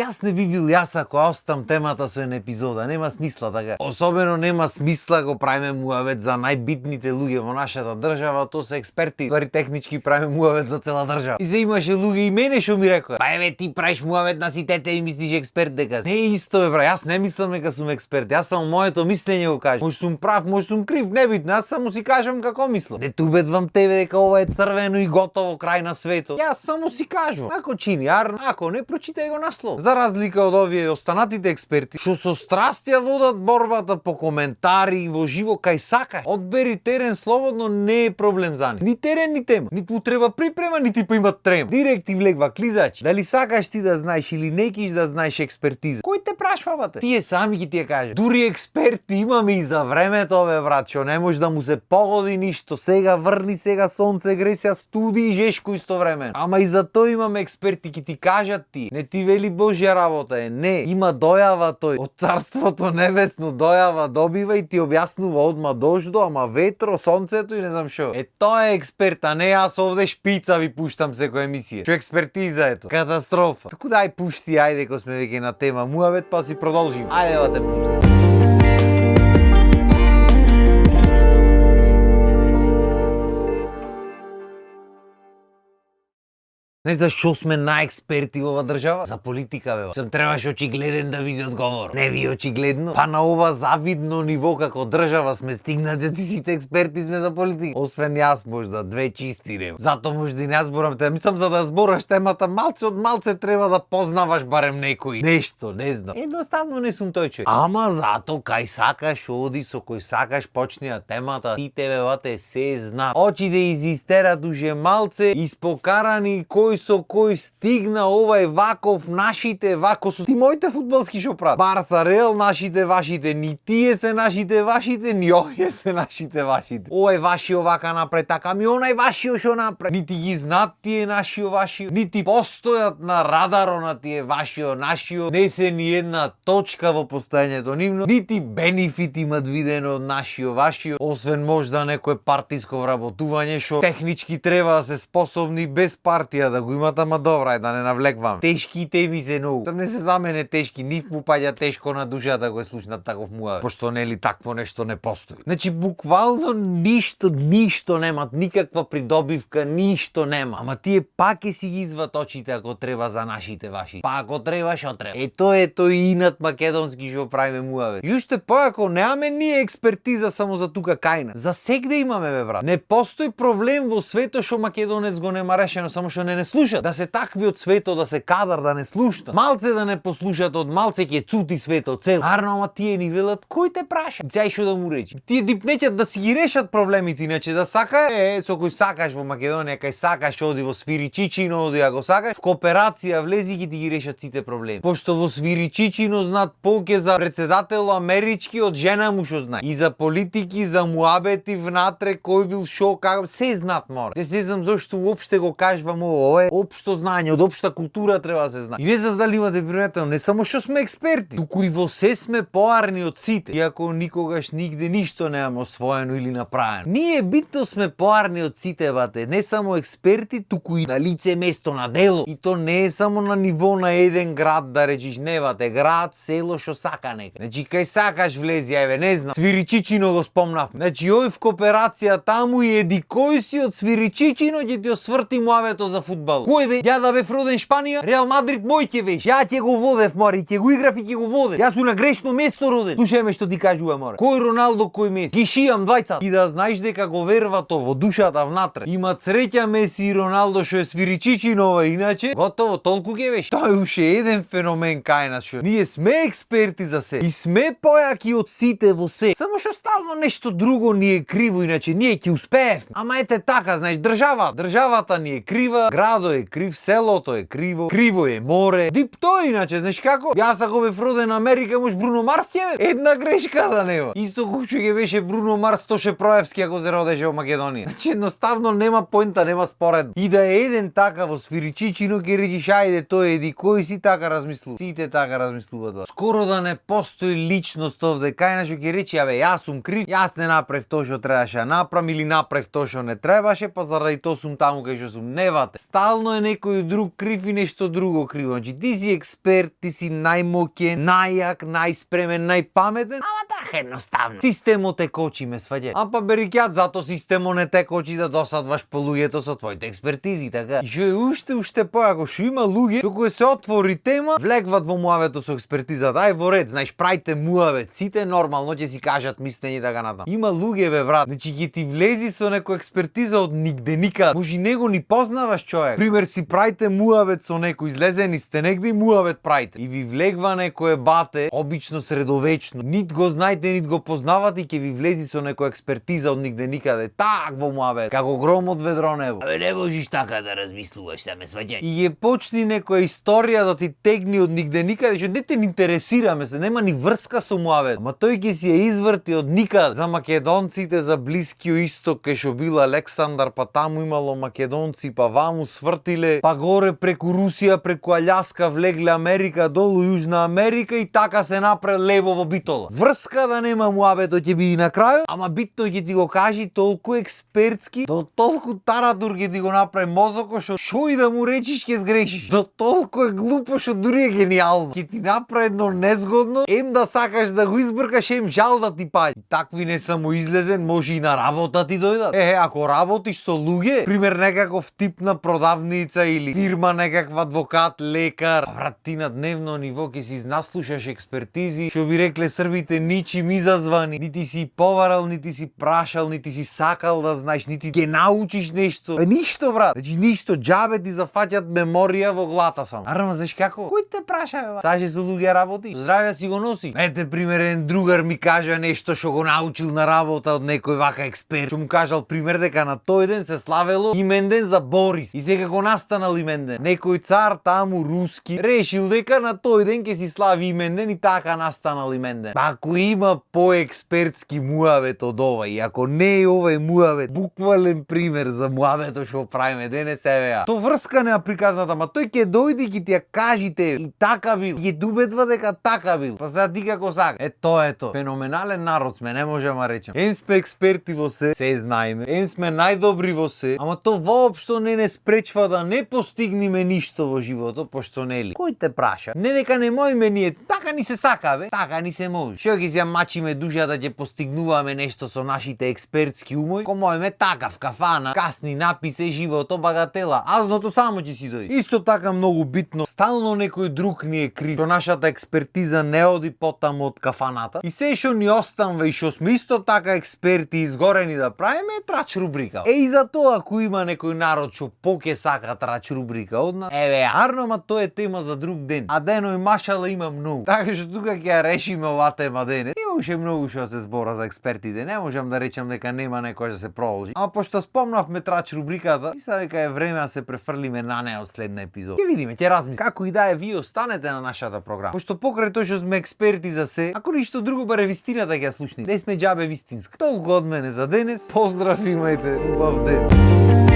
Јас не би бил јас ако остам темата со една епизода, нема смисла така. Особено нема смисла го правиме муавет за најбитните луѓе во нашата држава, тоа се експерти. Твари технички правиме муавет за цела држава. И се имаше луѓе и мене што ми рекоа: "Па еве ти правиш муавет на сите и мислиш експерт дека си." Не е исто бе, бра, јас не мислам дека сум експерт. Јас само моето мислење го кажам. Може сум прав, може сум крив, небитно. Јас само си кажам како мислам. Не те убедвам тебе дека ова е црвено и готово крај на светот. Јас само си кажувам. Ако чини арно, ако не, прочитај го наслов. За разлика од овие останатите експерти што со страстија водат борбата по коментари во живо кај сака. Одбери терен слободно, не е проблем за нив. Ни терен ни тема, ниту му треба припрема, нити па имат трема. Директ и влегва клизач. Дали сакаш ти да знаеш или не киш да знаеш експертиза? Кој те прашва бате? Тие сами ги ти ја кажа. Дури експерти имаме и за времето, бе брат, што не може да му се погоди ништо. Сега врни, сега сонце гре, сега студи и жешко истовремено. Ама и за тоа имаме експерти ки ти кажат ти. Не ти вели Божја работа е. Не, има дојава тој. Од царството небесно дојава добива и ти објаснува одма дождо, ама ветро, сонцето и не знам шо. Е тоа е експерт, а не јас овде шпица ви пуштам секоја емисија. Што експертиза е тоа? Катастрофа. Туку дај пушти, ајде кога сме веќе на тема муавет, па си продолжиме. Ајде ба те пушти. Знаеш за што сме најексперти во ова држава? За политика, бе. Сам требаш очигледен да биде одговор. Не ви очигледно? Па на ова завидно ниво како држава сме стигнати, ти сите експерти сме за политика. Освен јас можда, две чисти нема. Зато можда и не зборам тема. Мислам за да збораш темата малце од малце треба да познаваш барем некој. Нешто, не знам. Едноставно не сум тој човек. Ама зато кај сакаш оди со кој сакаш почнија темата. Ти тебе бате се зна. Очите изистерат уже малце, испокарани кој со кој стигна овај ваков, нашите вако со ти моите фудбалски шо прават. Барса, Реал, нашите вашите, ни тие се нашите вашите, ни овие се нашите вашите. Овај вашио вака напред, така ми онај вашио шо напред. Нити ги знаат тие нашио вашио, нити постојат на радаро на тие вашио нашио, не се ни една точка во постојањето нивно, нити бенефит имат видено од нашио вашио, освен можда некое партиско вработување што технички треба да се способни без партија да го имат, ама добра е да не навлеквам. Тешки теми се многу. Тоа не се за мене тешки, нив му паѓа тешко на душата го слушнат таков муавет, пошто нели такво нешто не постои. Значи буквално ништо немат, никаква придобивка, ништо нема. Ама тие пак ќе си ги изват очите ако треба за нашите ваши. Па ако треба, шо треба. Тоа е тој инат македонски што правиме муавет. И уште поако немаме ние експертиза само за тука кај нас. За сегде имаме, бе брат. Не постои проблем во светот што македонец го нема решено, само што не слушат. Да се такви од светот, да се кадар, да не слушат. Малце да не послушат, од малце ќе цути светот цел. Арно, ама тие ни велат, кој те праша? Цај што да му речи? Тие дипнеќат да си ги решат проблемите, иначе да сака, со кој сакаш во Македонија, кај сакаш оди во Свиричичино, оди ако сакаш, в кооперација влези ги ти ги решат сите проблеми. Пошто во Свиричичино знаат повеќе за председател амерички од жена му што знае. И за политики, за муабети внатре, кој бил шо, како, се знаат мора. Не знам зошто уопште го кажувам ова е општо знаење, од општа култура треба да се знае. И не знам дали имате приметено, не само што сме експерти, туку и во се сме поарни од сите, иако никогаш нигде ништо немаме освоено или направено. Ние битно сме поарни од сите, бате, не само експерти, туку и на лице место на дело. И то не е само на ниво на еден град да речиш, не бате, град, село, што сака нека. Значи кај сакаш влези, еве, не знам, Свиричичино го спомнав. Значи ој в кооперација таму и еди кој си од Свиричичино ќе ти осврти муавето за фудбал. Кој бе? Ја да бев роден Шпанија, Реал Мадрид мој ќе беше. Ја ќе го водев, мори, ќе го играв и ќе го водев. Јас сум на грешно место роден. Слушај ме што ти кажува, мора. Кој Роналдо, кој Меси? Ги шијам двајца. И да знаеш дека го верва то во душата внатре. Имат среќа Меси и Роналдо што е Свиричичино, иначе готово толку ќе беше. Тоа е уште еден феномен кај нас што ние сме експерти за се и сме појаки од сите во се. Само што стално нешто друго ни е криво, иначе ние ќе успеевме. Ама ете така, знаеш, државата ни е крива, градот е крив, селото е криво, криво е море. Дип тој иначе, знаеш како? Јас ако бев роден на Америка, може Бруно Марс ќе бе? Една грешка да нема. Исто како што ќе беше Бруно Марс Тоше Проевски ако се родеше во Македонија. Значи едноставно нема поента, нема според. И да е еден така во Свиричичино ќе речиш ајде тој еди кој си така размислува. Сите така размислуваат. Скоро да не постои личност овде кај нас што ќе речи абе јас сум крив, јас не направив тоа што требаше да направам или направив тоа што не требаше, па заради тоа сум таму кај што сум. Не бате. стално е некој друг крив и нешто друго криво. Значи ти си експерт, ти си најмоќен, најјак, најспремен, најпаметен, ама така едноставно. Системот те кочи, ме сваѓа. А па берикјат, зато системот не те кочи да досадваш по луѓето со твоите експертизи, така. И што е уште појако, што има луѓе, што кога се отвори тема, влегват во муавето со експертизата. Ај во ред, знаеш, правите муавет, сите нормално ќе си кажат мислење така натаму. Има луѓе бе брат, значи ќе ти влези со некоја експертиза од нигде никаде. Може него ни познаваш човек. Пример си правите муавет со некој, излезени сте негде и муавет правите. И ви влегва некое бате, обично средовечно. Нит го знаете, нит го познавате и ќе ви влези со некоја експертиза од нигде никаде. Так во муавет, како гром од ведро небо. Абе не можеш така да размислуваш, се ме сваќај. И почни некоја историја да ти тегни од нигде никаде, што не те интересираме се, нема ни врска со муавет. Ама тој ќе си ја изврти од никаде. За македонците, за Блискиот исток, кај што бил Александар, па таму имало македонци, па ваму свртиле, па горе преку Русија, преку Аљаска влегле Америка, долу Јужна Америка и така се напре лево во битола. Врска да нема муавето ќе биде на крајот, ама битно ќе ти го кажи толку експертски, до толку таратур ќе ти го направи мозокот што и да му речиш ќе сгрешиш. До толку е глупо што дури е гениално. Ќе ти направи едно незгодно, ем да сакаш да го избркаш, ем жал да ти паѓа. Такви не само излезен, може и на работа ти дојдат. Ако работиш со луѓе, пример некаков тип на продавница или фирма, некаква адвокат, лекар, брат, ти на дневно ниво ќе си наслушаш експертизи, што би рекле србите, ничим изазвани, нити си поварал, нити си прашал, нити си сакал да знаеш, нити ќе научиш нешто. Ништо, брат. Значи ништо, џабе ти зафаќат меморија во глата само. Арма, знаеш како? Кој те праша, бе? Саже со луѓе работи. Здравје си го носи. Ете, пример, еден другар ми кажа нешто што го научил на работа од некој вака експерт. Што му кажал пример дека на тој ден се славело именден за Борис. И сега го настанал именден. Некој цар таму руски решил дека на тој ден ќе си слави именден и така настанал именден. Ако има поекспертски муавет од ова и ако не е овој муавет буквален пример за муавето што правиме денес, еве ја. То врска не приказната, ама тој ќе дојде и ќе ти ја кажите и така бил. Ќе дубедва дека така бил. Па сега ти како сака. Тоа е тоа. Феноменален народ сме, не можам да речам. Ем сме експерти во се знаеме. Ем сме најдобри во се, ама то воопшто не спречва да не постигнеме ништо во животот, пошто нели. Кој те праша? Не дека не можеме ние, така ни се сака, бе. Така ни се може. Што ќе се мачиме душата ќе постигнуваме нешто со нашите експертски умови? Ко можеме така в кафана, касни написе живото багатела. Азното само ќе си дојде. Исто така многу битно, стално некој друг ни е крив. Што нашата експертиза не оди потаму од кафаната. И се што ни останува и што сме исто така експерти изгорени да правиме е трач рубрика. И за тоа ако има некој народ што поќе сака трач рубрика од нас, еве ја. Арно, тоа е тема за друг ден. А деној машала има многу. Така што тука ќе ја решиме оваа тема денес. Има уште многу што се збора за експертите. Не можам да речам дека нема некој да се продолжи. Ама пошто спомнавме трач рубриката, мисля дека е време да се префрлиме на неа од следна епизода. Ќе видиме, ќе размислиме. Како и да е, вие останете на нашата програма. Пошто покрај тоа што сме експерти за се, ако ништо друго баре вистината ќе ја слушнете. Не сме џабе вистински. Толку од мене за денес. Поздрав, имајте убав ден.